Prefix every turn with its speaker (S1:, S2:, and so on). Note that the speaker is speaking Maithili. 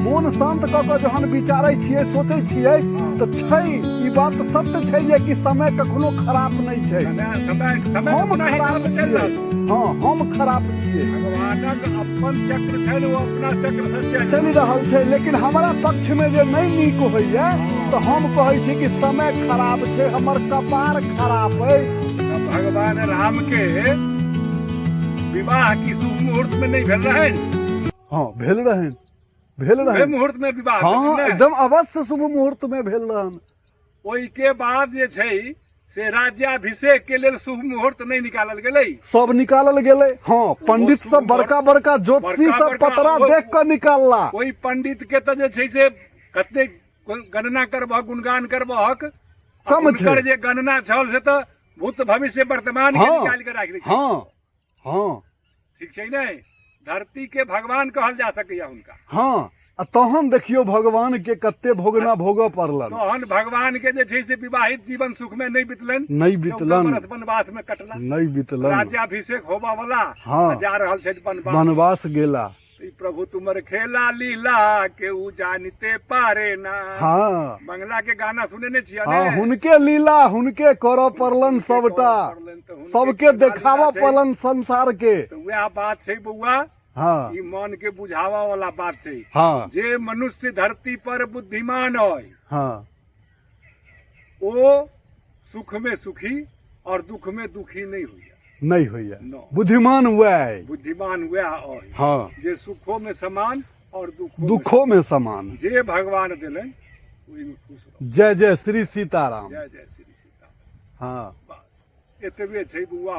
S1: मोन शान्त कऽ कऽ जहन विचारै छियै, सोचै छियै, तऽ छै ई बात सत्य छै जे कि समय कखनो खराब नहि छै।
S2: समय समय
S1: हम
S2: अपना
S1: खराब
S2: हिसाब से चलि
S1: छियै।
S2: रहल।
S1: हँ, हम खराब छियै।
S2: भगवानक अपन चक्र छनि, ओ अपना चक्र से चलि
S1: चलि रहल छै, लेकिन हमरा पक्षमे जे नहि नीक होइए तऽ हम कहै छी कि समय खराब छै, हमर कपार खराब अइ।
S2: तऽ भगवान राम के विवाह की शुभ मुहूर्त में नहीं भेल रहनि?
S1: हँ, भेल रहनि, भेल
S2: शुभे
S1: रहनि।
S2: मुहूर्त में विवाह
S1: हँ
S2: भेलनि ने?
S1: एकदम अवश्य शुभ मुहूर्त में भेल रहनि।
S2: ओहि के बाद जे छै से राज्याभिषेक के लेल शुभ मुहूर्त नहीं निकालल गेलै?
S1: सब निकालल गेलै। हँ, पंडित
S2: शुभ
S1: सब बड़का बड़का ज्योतिषी
S2: बड़का
S1: सब
S2: बड़का
S1: पतरा देख कऽ निकालला।
S2: ओहि पंडित के तऽ जे छै से कते गणना करबह, गुणगान करबहक, आ
S1: कम छै।
S2: हुनकर जे गणना छल से तऽ भूत भविष्य वर्तमान के निकालि के राखि दै छै।
S1: हँ हँ
S2: ठीक छै ने? धरती के भगवान कहल जा सकैया हुनका।
S1: हँ, आ तहन देखियौ भगवान के कते भोगना भोगऽ पड़लनि।
S2: तहन भगवान के जे छै से विवाहित जीवन सुख में नहीं बितलनि।
S1: नहि
S2: 14
S1: बितलनि।
S2: बरस वनवास में कटला।
S1: नहि बितलनि।
S2: राज्याभिषेक होबऽ वाला आ जा रहल छथि वनवास।
S1: वनवास गेला।
S2: ई प्रभु तुमर खेला लीला के उ जानते पारे ना। बंगला के गाना सुने ने छियै
S1: हँ
S2: ने?
S1: हुनके लीला हुनके करऽ पड़लनि
S2: हुनके
S1: सबटा,
S2: करऽ पड़लनि तऽ हुनके
S1: सबके
S2: खेला लीला
S1: देखाबऽ
S2: छै।
S1: पड़लनि संसार के।
S2: तऽ वएह बात छै बौआ। ई मन के बुझावा वाला बात छै। जे मनुष्य धरती पर बुद्धिमान है, ओ सुख में सुखी और दुख में दुखी नहीं होइया।
S1: नहि होइया।
S2: न।
S1: बुद्धिमान वएह अइ।
S2: बुद्धिमान वएह अइ जे सुखो में समान और दुखो में
S1: दुखो में समान।
S2: जे भगवान देलनि ओहिमे खुश रहू।
S1: जय जय श्री सीताराम।
S2: जय जय श्री सीताराम।
S1: हँ
S2: बस एतबे छै बौआ।